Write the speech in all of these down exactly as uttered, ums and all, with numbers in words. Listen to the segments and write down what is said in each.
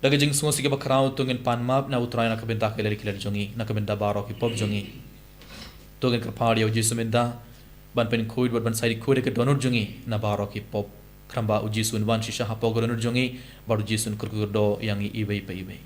Da ka jingsngewsih kaba khraw to ngin pan map na U Trai na ka bynta ki lad ki lad jong ngi, na ka bynta baroh ki pop jong ngi. To ngin kyrpad ïa U Jisu mynta ban pynkhuid bad ban said khuid ïa ka dohnud jong ngi na baroh ki pop. Khnang ba U Jisu un wan shisha hapoh ka dohnud jong ngi bad U Jisu un kyrkhu kyrdoh ïa ngi iwei pa iwei.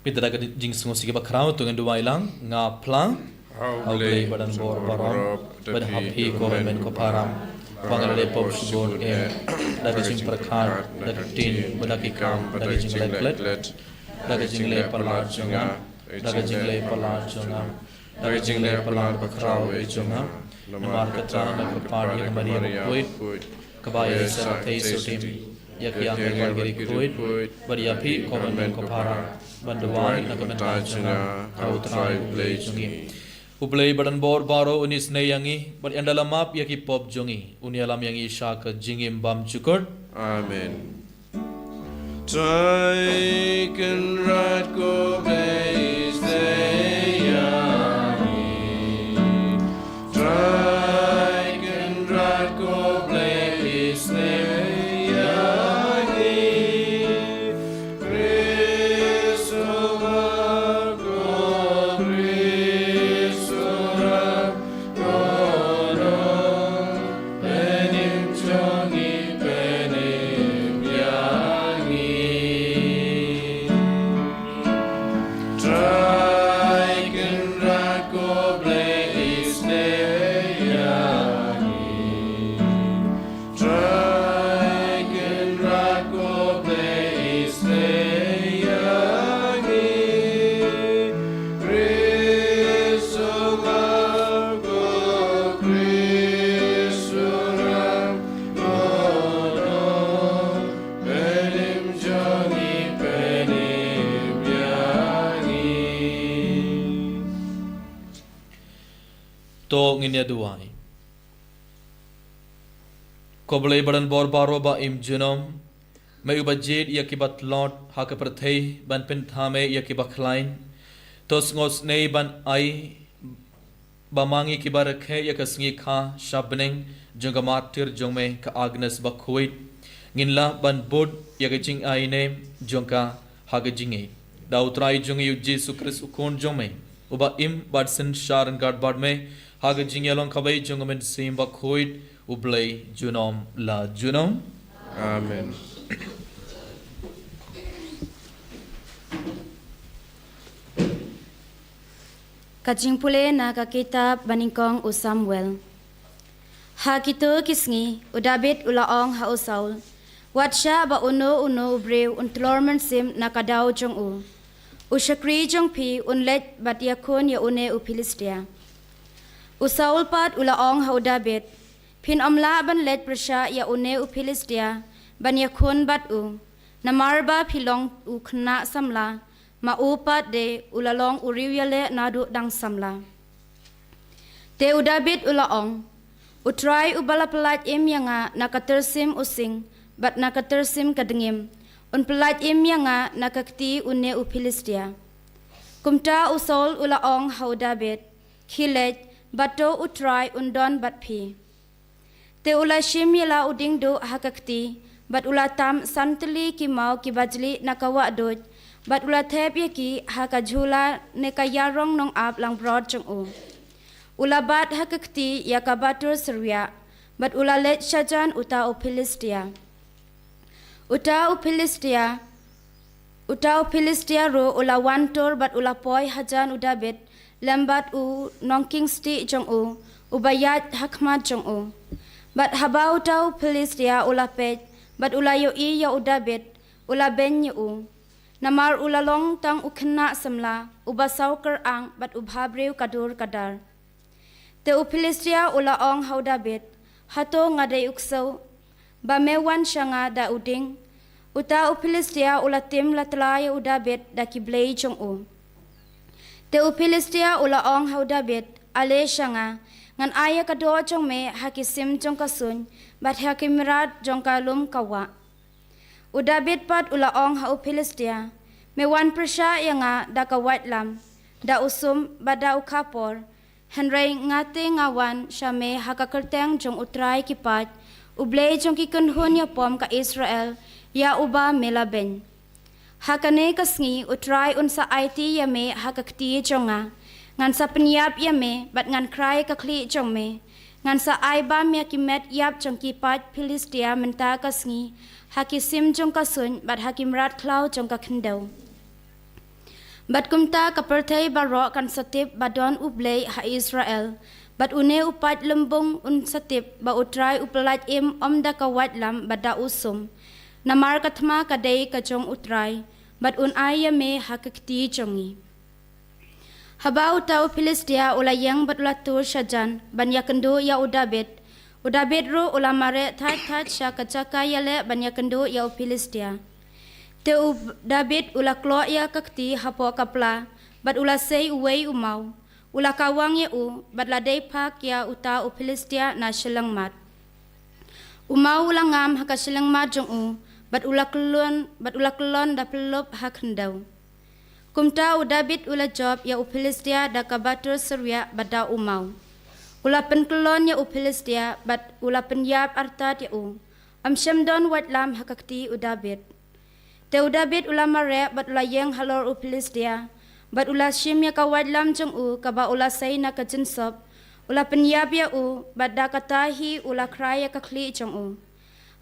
Pynban da ka jingsngewsih kaba khraw to ngin duwai lang. Nga phla ha U Blei ba don bor baroh, bad ha phi ko hynmen ko para, ba nga la leh pop shibun eh, da ka jingpyrkhat, da ka ktien, bad da ki kam, bad da ka jingleh klet, da ka jingleh palat jong nga, da ka jingleh palat jong nga, da ka jingleh palat bakhraw eh jong nga. Namar kata nga kyrpad ïa ka Maria bakhuid, kaba ïa sa thei sotim ïa ki angel bad ki riewkhuid, bad ïa phi ko hynmen ko para, ban duwai na ka bynta jong nga ha U Trai U Blei jong ngi. U Blei ba don bor baroh un isynei ïa ngi bad yn da la map ïa ki pop jong ngi. Un ïalam ïa ngi sha ka jingim bymjukut. Amen. Trai Kynrad ko Blei isynei ïa ngi. Trai Kynrad ko Blei isynei ïa ngi. Khrist u wan, ko Khrist u wan, ko don pynïap jong ngi, pynïap ïa ngi. Trai Kynrad ko Blei isynei ïa ngi. Trai Kynrad ko Blei isynei ïa ngi. Khrist u wan, ko Khrist u wan, ko don pynïap jong ngi, pynïap ïa ngi. To ngin ïa duwai. Ko Blei ba don bor baroh ba im junom, me uba jied ïa kiba tlot ha ka pyrthei ban pynthame ïa kiba khlaiñ, to sngewsynei ban ai ba ma ngi kiba rakhe ïa ka sngi kha sha bneng jong ka martir jong me ka Agnes bakhuid, ngin lah ban bud ïa ka jingaineh jong ka ha ka jingngeit. Da U Trai jong ngi U Jisu Khrist U Khun jong me, uba im bad synshar ryngkat bad me ha ka jingïalong kawei jong U Mynsiem Bakhuid, U Blei junom la junom. Amen. Ka jingpule na ka kitab banyngkong u Samuel. Ha kito ki sngi, u Dabid u la ong ha u Saul, wat shah ba uno uno u briew un tlor mynsiem na ka daw jong u. U shakri jong phi un leit bad ïakhun ïa une u Philistia. U Saul pat u la ong ha u Dabid, phin ym lah ban leit pyrshah ïa une u Philistia ban ïakhun bad u, namar ba phi long u khynnah samla, ma u pat de u la long u riewïaleh naduh dang samla. Te u Dabid u la ong, U Trai uba la pyllait im ïa nga na ka tyrsim u sing bad na ka tyrsim ka dngiem, un pyllait im ïa nga na ka kti une u Philistia. Kumta u Saul u la ong ha u Dabid, khie leit, bad to U Trai un don bad phi. Te u la shim ïa la u diengduh ha ka kti, bad u la tam san tylli ki maw kiba jlieh na ka wahduid, bad u la thep ïa ki ha ka jhula ne ka ïarong nongap langbrot jong u. U la bat ha ka kti ïa ka batur syrwiah, bad u la leit shajan uta u Philistia. Uta u Philistia, uta u Philistia ruh u la wan tur bad u la poi hajan u Dabid, lem bad u nongkieng stieh jong u, uba ïaid ha khmat jong u. Bad haba uta u Philistia u la peit, bad u la ïohi ïa u Dabid, u la beiñ ïa u. Namar u la long tang u khynnah samla, uba saw kyrang bad u bhabriew ka dur ka dar. Te u Philistia u la ong ha u Dabid, hato nga dei u ksew, ba me wan sha nga da u dieng? Uta u Philistia u la tim la tla ïa u Dabid da ki blei jong u. Te u Philistia u la ong ha u Dabid, Ale sha nga, ngan ai ïa ka doh jong me ha ki sim jong ka suiñ, bad ha ki mrad jong ka lum ka wah. U Dabid pat u la ong ha u Philistia, Me wan pyrshah ïa nga da ka waitlam, da u sum, bad da u khapor, hynrei nga te nga wan sha me ha ka kyrteng jong U Trai ki paid, U Blei jong ki kynhun ïapom ka Israel, ïa uba me la beiñ. Ha kane ka sngi U Trai un sa aiti ïa me ha ka kti jong nga. Ngan sa pynïap ïa me, bad ngan khrai ka khlieh jong me. Ngan sa ai bam ïa ki met ïap jong ki paid Philistia mynta ka sngi, ha ki sim jong ka suiñ, bad ha ki mrad khlaw jong ka khyndew. Bad kumta ka pyrthei baroh kan sa tip ba don U Blei ha Israel, bad une u paid lymbung un sa tip ba U Trai u pyllait im ym da ka waitlam bad da u sum. Namar ka thma ka dei ka jong U Trai, bad un ai ïa me ha ka kti jong ngi. Haba uta u Philistia u la ïeng bad u la tur sha jan ban ïakynduh ïa u Dabid, u Dabid ruh u la mareh thait thait sha ka jaka ïaleh ban ïakynduh ïa u Philistia. Te u Dabid u la kloh ïa ka kti hapoh ka pla, bad u la sei uwei u maw. U la kawang ïa u, bad la dei phak ïa uta u Philistia na shyllangmat. U maw u la ngam ha ka shyllangmat jong u, bad u la kyllon, bad u la kyllon da pyllup ha khyndew. Kumta u Dabid u la jop ïa u Philistia da ka batur syrwiak bad da u maw. U la pynkyllon ïa u Philistia, bad u la pynïap artat ïa u. Ym shym don waitlam ha ka kti u Dabid. Te u Dabid u la mareh bad u la ïeng halor u Philistia, bad u la shim ïa ka waitlam jong u kaba u la sei na ka jingsop, u la pynïap ïa u, bad da kata hi u la khrai ïa ka khlieh jong u.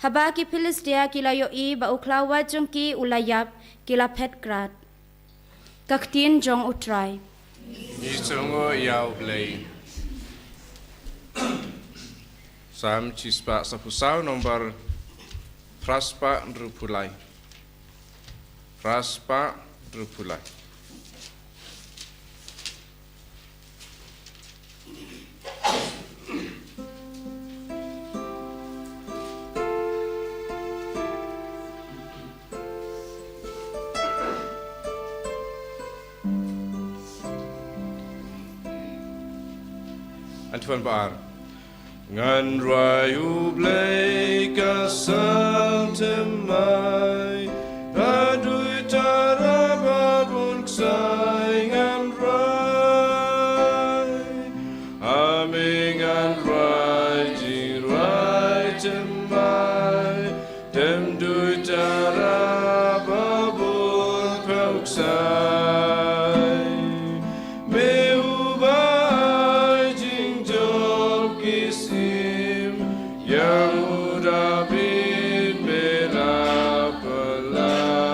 Haba ki Philistia ki la ïohi ba u khlawait jong ki u la ïap, ki la phet krad. Ka ktien jong U Trai. Ngi sngewnguh ïa U Blei. Salm shispah saphew saw, nombar phraspah hynriewphew lai. Phraspah hynriewphew lai. Antiphon ba ar. Ngan rwai U Blei ka sal thymmai, haduh tara ba bun ksai ngan rwai. Ha me ngan rwai jingrwai thymmai, thymmai duh tara ba bun phew ksai. Me uba ai jingjop ki sim, ïa u Dabid me la pyllait.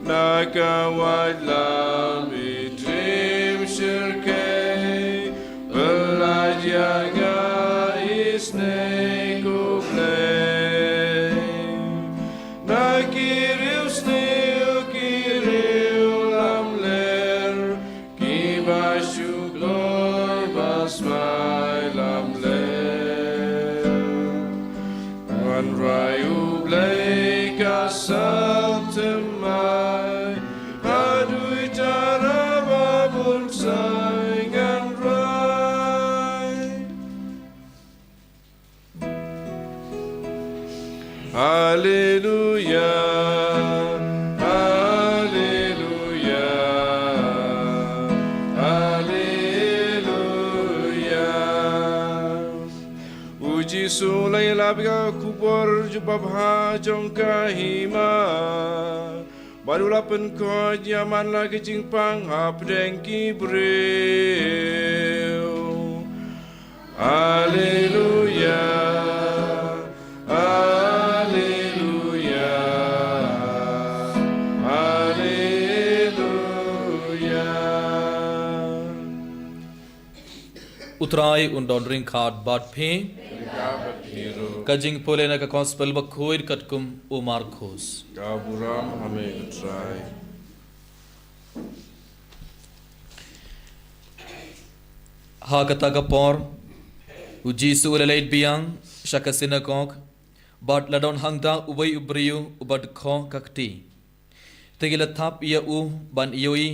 Na ka waitlam i triem shyrkhei, pyllait ïa nga, isynei ko Blei. Na ki riewsniew ki riewlamler, kiba shu kloi ba smai lamler. Ngan rwai U Blei ka sal thymmai, haduh tara ba bun ksai ngan rwai. Haleluya, haleluya, haleluya. U Jisu u la ïalap ïa ka khubor jubab ha jong ka hima, bad u la pynkoit ïa man la ka jingpang hapdeng ki briew. Haleluya, haleluya, haleluya. U Trai un don ryngkat bad phi. Ryngkat bad phi ruh. Ka jingpule na ka Gospel bakhuid katkum u Markos. Ka burom ha me ko Trai. Ha kata ka por, u Jisu u la leit biang sha ka synagog, bad la don hangta uwei u briew uba dkhot ka kti. Te ki la thap ïa u ban ïohi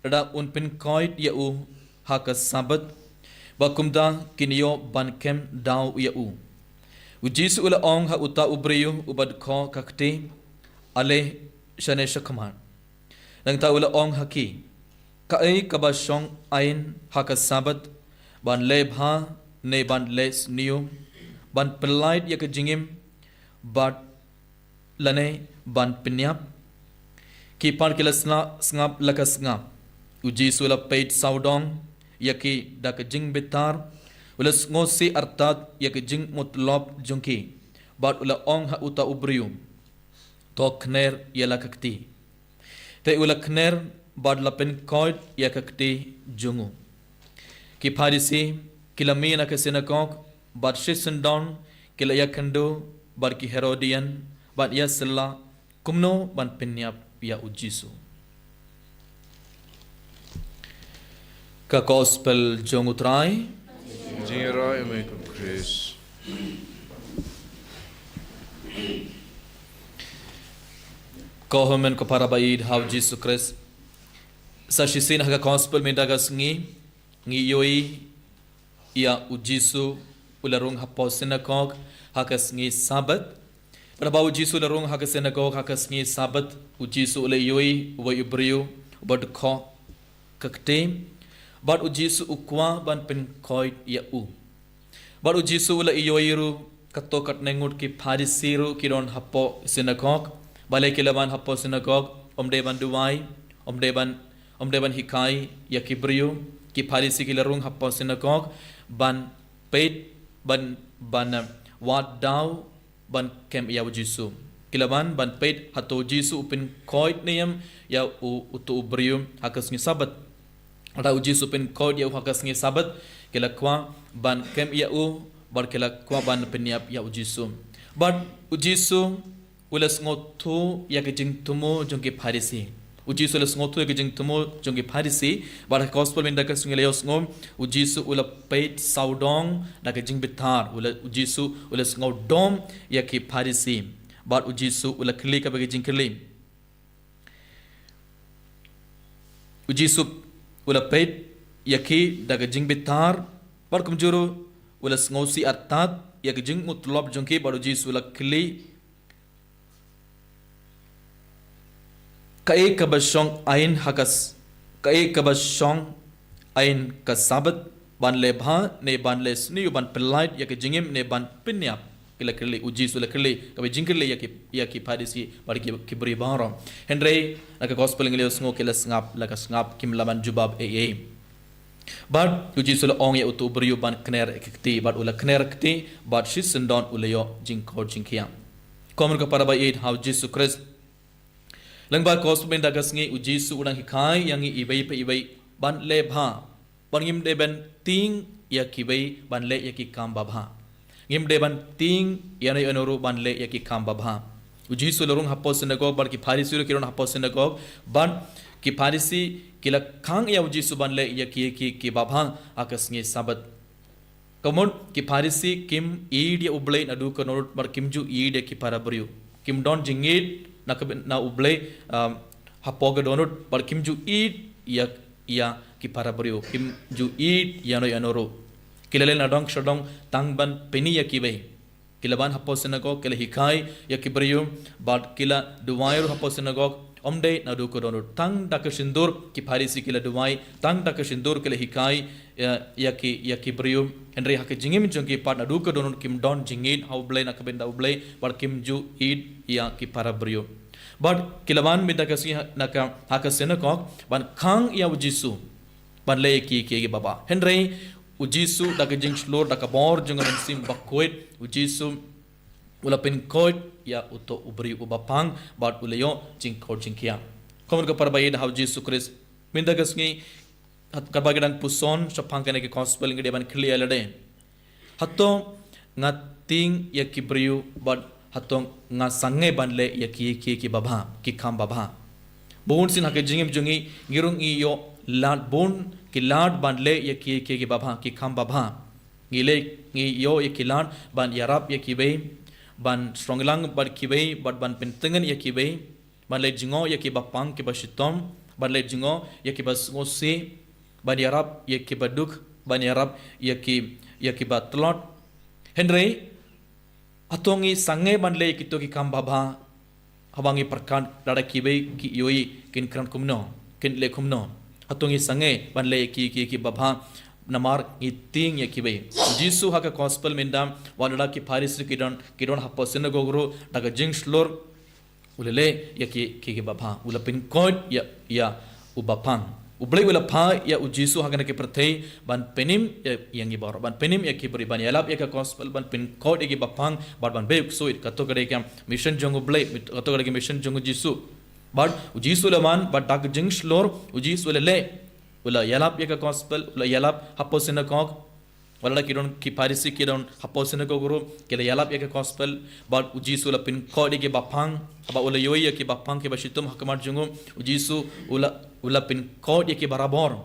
lada un pynkoit ïa u ha ka Sabbath, ba kumta kin ïoh ban kem daw ïa u. U Jisu u la ong ha uta u briew uba dkhoh ka kti, Ale shane shakhmat. Nangta u la ong ha ki, Kaei kaba shong aiñ ha ka Sabbath, ban leh bha ne ban leh sniew, ban pyllait ïa ka jingim, bad lane ban pynïap? Ki pat ki la sna-, sngap la ka sngap. U Jisu u la peit sawdong ïa ki da ka jingbitar, u la sngewsih artat ïa ka jingmutlop jong ki, bad u la ong ha uta u briew, To khner ïa la ka kti. Te u la khner bad la pynkoit ïa ka kti jong u. Ki Pharisi ki la mih na ka synagog, bad shisyndon ki la ïakynduh bad ki Herodian, bad ïasylla kumno ban pynïap ïa u Jisu. Ka Gospel jong u Trai. Jingïaroh ïa me ko Khrist. Ko hynmen ko para ba ïeit ha u Jisu Khrist. Sa shisien ha ka Gospel mynta ka sngi, ngi ïohi ïa u Jisu u la rung hapoh synagog ha ka sngi Sabbath. Bad haba u Jisu u la rung ha ka synagog ha ka sngi Sabbath, u Jisu u la ïohi uwei u briew uba dkhoh ka kti. Bad u Jisu u kwah ban pynkoit ïa u. Bad u Jisu u la ïohi ruh, katto katne ngut ki Pharisi ruh ki don hapoh synagog. Balei ki la wan hapoh synagog? Ym dei ban duwai, ym dei ban, ym dei ban hikai ïa ki briew. Ki Pharisi ki la rung hapoh synagog ban peit, ban, ban, eh, wad daw ban kem ïa u Jisu. Ki la wan ban peit hato u Jisu u pynkoit ne em ïa u, uto u briew ha ka sngi Sabbath. Lada u Jisu u pynkoit ïa u ha ka sngi Sabbath, ki la kwah ban kem ïa u, bad ki la kwah ban pynïap ïa u Jisu. Bad u Jisu u la sngewthuh ïa ka jingthmu jong ki Pharisi. U Jisu u la sngewthuh ïa ka jingthmu jong ki Pharisi, bad ha ka Gospel mynta ka sngi la ïohsngew, u Jisu u la peit sawdong da ka jingbitar, u la, u Jisu u la sngewdom ïa ki Pharisi. Bad u Jisu u la kylli kaba ka jingkylli. U Jisu u la peit ïa ki da ka jingbitar, bad kumjuh ruh u la sngewsih artat ïa ka jingmutlop jong ki, bad u Jisu u la kylli, Kaei kaba shong aiñ ha ka s-, kaei kaba shong aiñ ka Sabbath, ban leh bha ne ban leh sniew, ban pyllait ïa ka jingim ne ban pynïap? Ki la kylli, u Jisu u la kylli kaba jingkylli ïa ki, ïa ki Pharisi bad ki, ki briew baroh. Hynrei na ka Gospel ngi la ïohsngew ki la sngap la ka sngap, kim lah ban jubab ei ei. Bad u Jisu u la ong ïa uto u briew ban khner ïa ka kti, bad u la khner kti, bad shisyndon u la ïoh jingkoit jingkhiah. Ko hynmen ko para ba ïeit ha u Jisu Khrist. Lyngba ka Gospel mynta ka sngi u Jisu u dang hikai ïa ngi iwei pa iwei ban leh bha. Bad ngim dei ban tieng ïa kiwei ban leh ïa ki kam babha. Ngim dei ban tieng ïano ïano ruh ban leh ïa ki kam babha. U Jisu u la rung hapoh synagog bad ki Pharisi ruh ki rung hapoh synagog, bad ki Pharisi ki la khang ïa u Jisu ban leh ïa ki, ki, ki babha ha ka sngi Sabbath. Ka mut ki Pharisi kim ïeit ïa U Blei naduh ka dohnud bad kim ju ïeit ïa ki para briew. Kim don jingïeit na ka, na U Blei, um, hapoh ka dohnud bad kim ju ïeit ïa, ïa ki para briew. Kim ju ïeit ïano ïano ruh. Ki la leh na dong sha dong tang ban pyni ïa kiwei. Ki la wan hapoh synagog, ki la hikai ïa ki briew, bad ki la duwai ruh hapoh synagog, ym dei naduh ka dohnud. Tang da ka shyndur, ki Pharisi ki la duwai, tang da ka shyndur ki la hikai ïa, ïa ki, ïa ki briew. Hynrei ha ka jingim jong ki pat naduh ka dohnud kim don jingïeit ha U Blei, na ka bynta U Blei, bad kim ju ïeit ïa ki para briew. Bad ki la wan mynta ka sngi ha, na ka, ha ka synagog ban khang ïa u Jisu ban leh ïa ki, ki, ki babha. Hynrei u Jisu da ka jingshlur, da ka bor jong ka Mynsiem Bakhuid, u Jisu u la pynkoit ïa uto u briew uba pang bad u la ïoh jingkoit jingkhiah. Ko hynmen ko para ba ïeit ha u Jisu Khrist, mynta ka sngi, hat-, katba ngi dang puson shaphang kane ka Gospel, ngi dei ban kylli ïa lade, hato nga tieng ïa ki briew bad hato nga sangeh ban leh ïa ki, ki, ki babha, ki kam babha? Bun sien ha ka jingim jong ngi, ngi rung ngi ïoh lad bun ki lad ban leh ïa ki, ki, ki babha, ki kam babha. Ngi leh, ngi ïoh ïa ki lad ban ïarap ïa kiwei, ban shrong lang bad kiwei, bad ban pyntngen ïa kiwei, ban leh jngoh ïa kiba pang kiba shitom, ban leh jngoh ïa kiba sngewsih, ban ïarap ïa kiba duk, ban ïarap ïa ki, ïa kiba tlot. Hynrei hato ngi sangeh ban leh kito ki kam babha? Haba ngi pyrkhat lada kiwei ki ïohi kin kren kumno, kin leh kumno. Hato ngi sangeh ban leh ki, ki, ki babha? Namar ngi tieng ïa kiwei. U Jisu ha ka gospel mynta, wat lada ki Pharisi ki don, ki don hapoh synagog ruh, da ka jingshlur u la leh ïa ki, ki, ki babha. U la pynkoit ïa, ïa u baphang. U Blei u la phah ïa u Jisu ha kane ka pyrthei ban pynim ïa, ïa ngi baroh, ban pynim ïa ki briew, ban ïalap ïa ka gospel, ban pynkoit ïa ki baphang, bad ban beh u ksuid. Kato ka dei ka mission jong u Blei, kato ka dei ka mission jong u Jisu. Bad u Jisu u la wan, bad da ka jingshlur u Jisu u la leh, u la ïalap ïa ka gospel, u la ïalap hapoh synagog. Wat lada ki don ki Pharisi ki don hapoh synagog ruh, ki la ïalap ïa ka gospel, bad u Jisu u la pynkoit ïa ki baphang. Haba u la ïohi ïa ki baphang kiba shitom ha khmat jong u, u Jisu u la, u la pynkoit ïa ki barabor.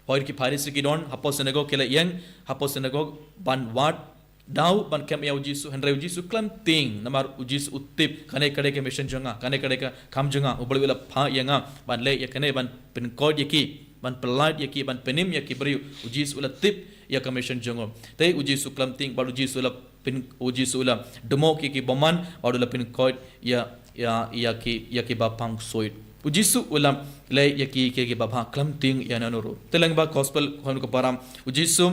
Hooid ki Pharisi ki don hapoh synagog, ki la ïeng hapoh synagog ban wad daw ban kem ïa u Jisu, hynrei u Jisu u khlem tieng, namar u Jisu u tip, kane ka dei ka mission jong nga, kane ka dei ka kam jong nga, u Blei u la phah ïa nga ban leh ïa kane, ban pynkoit ïa ki, ban pyllait ïa ki, ban pynim ïa ki briew. U Jisu u la tip ïa ka mission jong u. Te u Jisu u khlem tieng, bad u Jisu u la pyn, u Jisu u la dmoh ïa ki bymman, bad u la pynkoit ïa, ïa, ïa ki, ïa ki baphang ksuid. U Jisu u la leh ïa ki, ki, ki babha, khlem tieng ïa nano ruh. Te lyngba gospel, khun ko para, u Jisu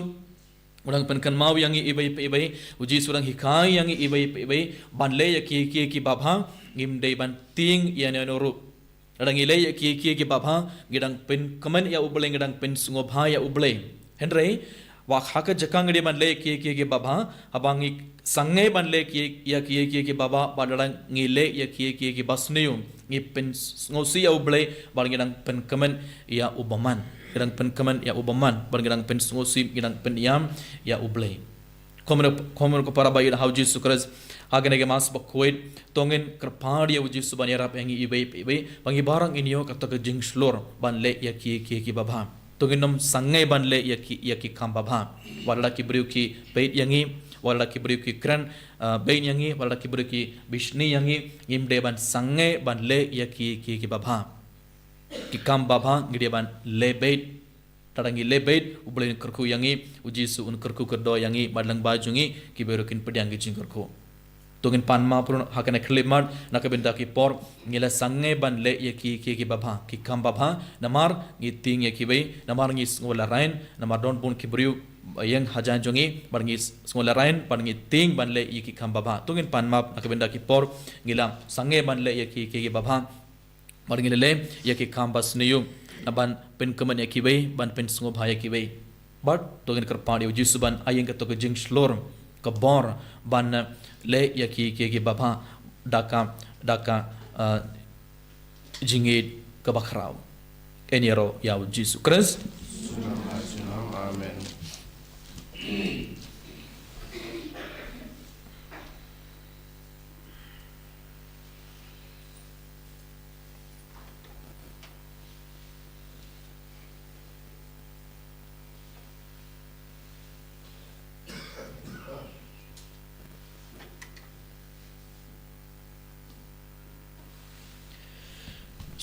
u dang pynkynmaw ïa ngi iwei pa iwei, u Jisu u dang hikai ïa ngi iwei pa iwei ban leh ïa ki, ki, ki babha, ngim dei ban tieng ïa nano ruh. Lada ngi leh ïa ki, ki, ki babha, ngi dang pynkmen ïa u Blei, ngi dang pynsngewbha ïa u Blei. Hynrei wat ha ka jaka ngi dei ban leh ïa ki, ki, ki babha, haba ngi sangeh ban leh ki, ïa ki, ki, ki babha, bad lada ngi leh ïa ki, ki, ki basniew, ngi pynsngewsih ïa u Blei, bad ngi dang pynkmen ïa u bymman. Ngi dang pynkmen ïa u bymman, bad ngi dang pynsngewsih, ngi dang pynïam ïa u Blei. Khun, khun ko para ba ïeit ha u Jisu Khrist, ha kane ka Mass bakhuid, to ngin kyrpad ïa u Jisu ban ïarap ïa ngi iwei pa iwei, ba ngi baroh ngin ïoh kato ka jingshlur ban leh ïa ki, ki, ki babha. To ngin ym sangeh ban leh ïa ki, ïa ki kam babha. Wat lada ki briew ki beit ïa ngi, wat lada ki briew ki kren, ah, beit ïa ngi, wat lada ki briew ki bishni ïa ngi, ngim dei ban sangeh ban leh ïa ki, ki, ki babha. Ki kam babha ngi dei ban leh beit. Lada ngi leh beit, u Blei un kyrkhu ïa ngi, u Jisu un kyrkhu kyrdoh ïa ngi, bad lyngba jong ngi, ki briew ruh kin pdiang ki jingkyrkhu. To ngin pan map ruh ha kane ka khyllipmat, na ka bynta ki por, ngi la sangeh ban leh ïa ki, ki, ki babha, ki kam babha, namar ngi tieng ïa kiwei, namar ngi sngew la rain, namar don bun ki briew ïeng hajan jong ngi, bad ngi sngew la rain, bad ngi tieng ban leh ïa ki kam babha. To ngin pan map, na ka bynta ki por, ngi la sangeh ban leh ïa ki, ki, ki babha. Bad ngi la leh ïa ki kam basniew, na ban pynkmen ïa kiwei, ban pynsngewbha ïa kiwei. Bad to ngin kyrpad ïa u Jisu ban ai ïa ngi kato ka jingshlur, ka bor, ban, eh, leh ïa ki, ki, ki babha, da ka, da ka, eh, jingïeit kaba khraw. Yn ïaroh ïa u Jisu Khrist. Amen.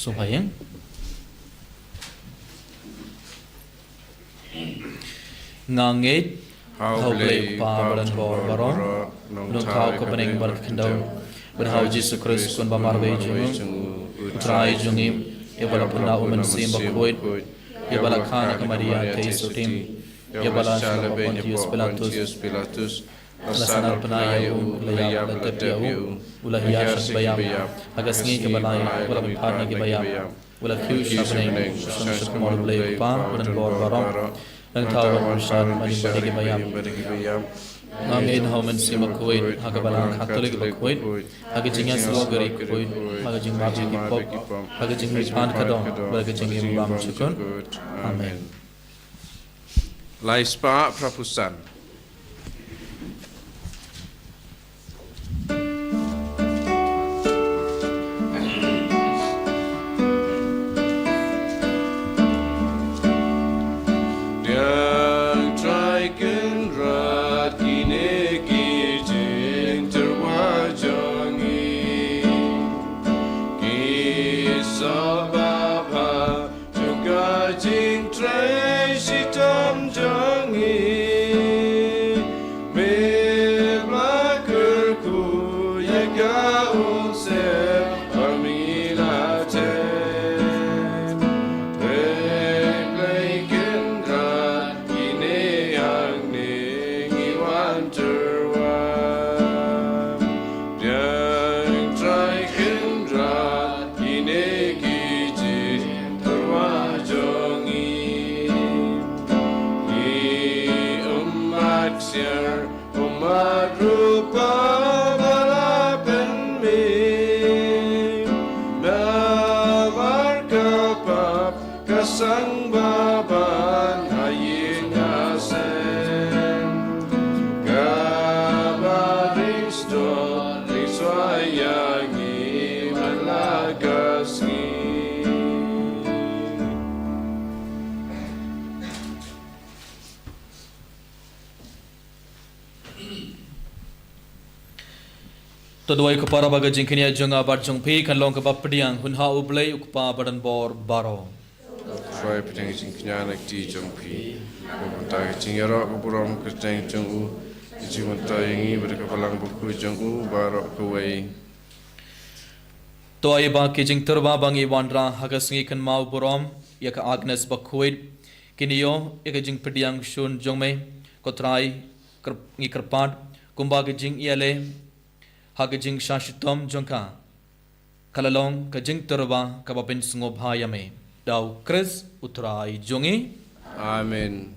Sngewbha ïa. Nga ngeit ha U Blei U Kpa ba donbor baroh, U nongthaw ka bneng bad ka khyndew, bad ha U Jisu Khrist u khun ba marwei jong u, U Trai jong ngi, ïa ba la pynda u Mynsiem Bakhuid, ïa ba la kha na ka Maria thei suti, ïa ba la shah lypa Pontius Pilatus, la sah narphna ïa u, la ïap, la tep ïa u, u la hiar sha ki baïap, ha ka sngi kaba lai u la pynphad na ki baïap, u la kiew sha bneng, u shong sha ka mon U Blei U Kpa ba donbor baroh. Nangta un wan bishar ban ïa ki baïap. Nga ngeit ha U Mynsiem Bakhuid, ha ka Balang Katholik bakhuid, ha ka jingïasyllok ïa ki khuid, ha ka jingmap ïa ki pop, ha ka jingmihpat ka doh, bad ha ka jingim bymjukut. Amen. Lai spah phra phew san. Dang Trai Kynrad kine ki jingtyrwa jong ngi, ki saba Ïing Trai shitom jong ngi, me bla kyrkhu ïa ka umsyep ba mi la teh. Peit Blei Kynrad, ine hangne ngi wan tyrwa. Pdiang Trai Kynrad, ine ki jingtyrwa jong ngi. Ngi ym mat ksiar, ym mat rupa ba la pynmih. Namar ka pap ka sangba ban ha ïing ha sem. Kaba ring sdor ring shuwa ïa ngi man la ka sngi. To duwai ko para ba ka jingkñia jong nga bad jong phi kan long kaba pdiang hun ha U Blei U Kpa badonbor baroh. Trai pdiang jingkñia na kti jong phi. Ba mynta ka jingïaroh ka burom ka kyrteng jong u, ka jingmyntoi ïa ngi bad ka balang bakhuid jong u baroh kawei. To ai ba ki jingtyrwa ba ngi wanrah ha ka sngi kynmaw burom ïa ka Agnes bakhuid, kin ïoh ïa ka jingpdiang shun jong me, ko Trai, kyrp-, ngi kyrpad, kumba ka jingïaleh ha ka jingshah shitom jong ka, ka la long ka jingtyrwa kaba pynsngewbha ïa me. Da U Khrist U Trai jong ngi. Amen.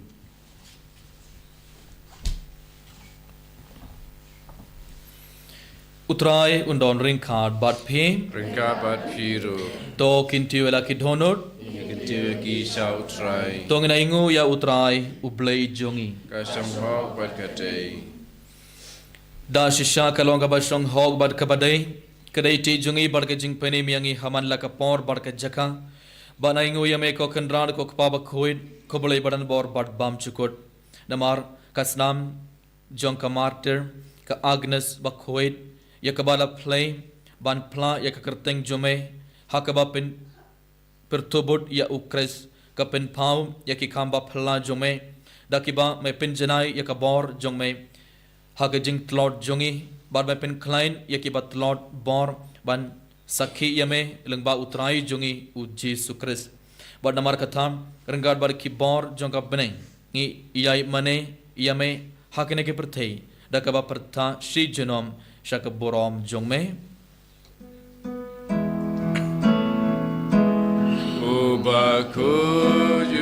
U Trai un don ryngkat bad phi. Ryngkat bad phi ruh. To kyntiew ïa la ki dohnud. Ngi kyntiew ïa ki sha U Trai. To ngin ainguh ïa U Trai, U Blei jong ngi. Ka shong hok bad ka dei. Da shisha ka long kaba shong hok bad kaba dei, ka dei ti jong ngi bad ka jingpynim ïa ngi ha man la ka por bad ka jaka, ban ainguh ïa me ko Kynrad ko Kpa bakhuid, ko Blei badonbor bad bymjukut. Namar ka snam jong ka martir, ka Agnes bakhuid, ïa kaba la plie ban phla ïa ka kyrteng jong me, ha kaba pyn pyrthuh bud ïa U Khrist, ka pynpaw ïa ki kam baphylla jong me, da kiba me pynjanai ïa ka bor jong me ha ka jingtlot jong ngi, bad me pynkhlaiñ ïa kiba tlot bor ban sakhi ïa me lyngba U Trai jong ngi U Jisu Khrist. Bad namar kata, ryngkat bad ki bor jong ka bneng, ngi ïai mane ïa me ha kane ka pyrthei, da kaba pyrta shi junom sha ka burom jong me. Uba khuid